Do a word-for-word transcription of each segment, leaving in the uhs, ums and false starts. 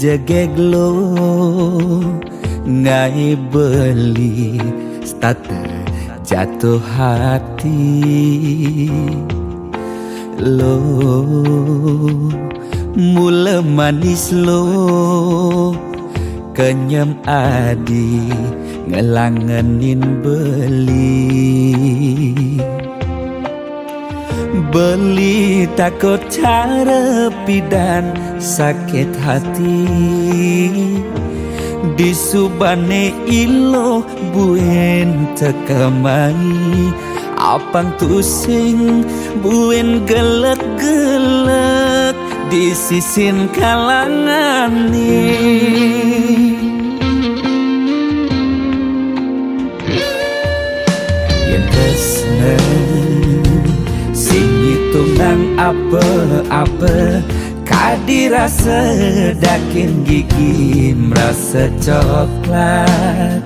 Jegeg lo ngai beli, start jatuh hati. Lo mula manis lo, kenyem adi ngelangenin beli. Beli takut cara pidan sakit hati. Disubane ilo buin tekemai, apang tusing buin gelek-gelek di sisin kalangane. Yen tresna sing ngitungang apa-apa, kadi rasa daging gigi merasa coklat.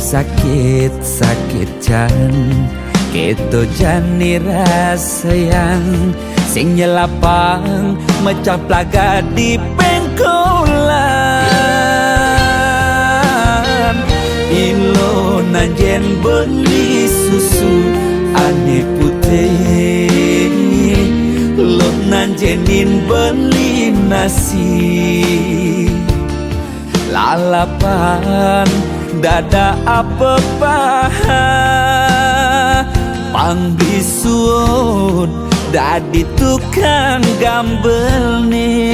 Sakit-sakit jan, keto jani rasayang, sing nyelapang mecah plaga di pengkolan. Ilo nanjen beli susu ane putih, lo nanjenin beli nasi. Lalapan dada apa paha, pang bisuut dadi tukang gambel ni.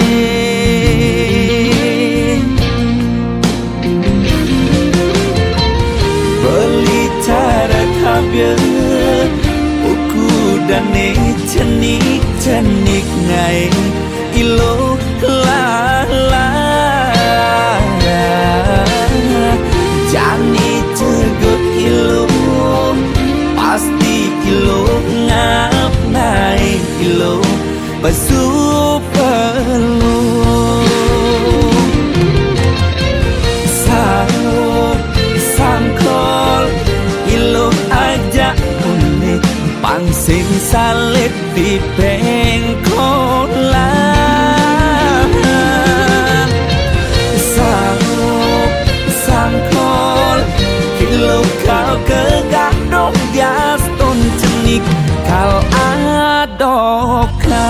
Beli cara kabia, uku dane cenik-cenik ngai ilo lala. Jani cegut ilo, pasti ilo ngap nai ilo pesu pelu. Saup sangkol ilo aja unik, pang sing salit di pengkolan. Saup sangkol ilo kal kegadong dias ton cenik kal adoka.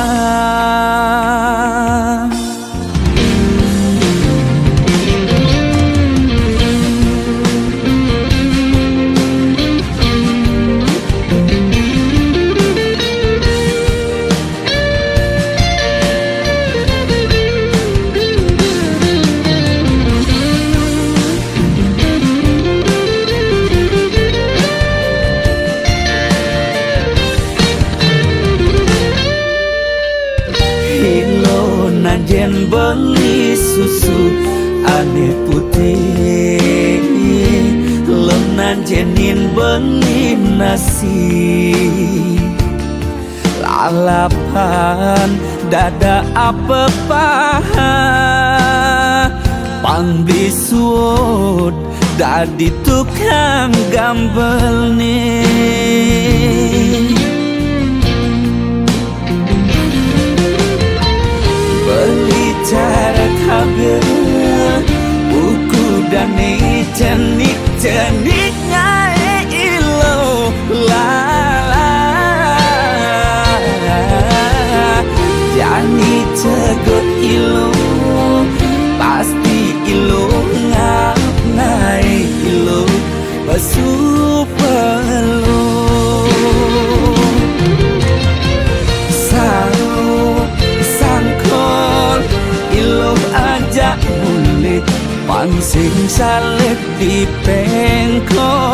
Ilo nanjen beli susu ane putih, lo nanjenin beli nasi. Lalapan dada apa paha, pang bisuut dadi tukang gambel ni. Beli cara kabia, uku dane cenik-cenik ngai ilo lala. Jani cegut ilo, pasti ilo ngap nai ilo pesu pelu. Saup sangkol ilo aja unik, pang sing salit di pengkolan.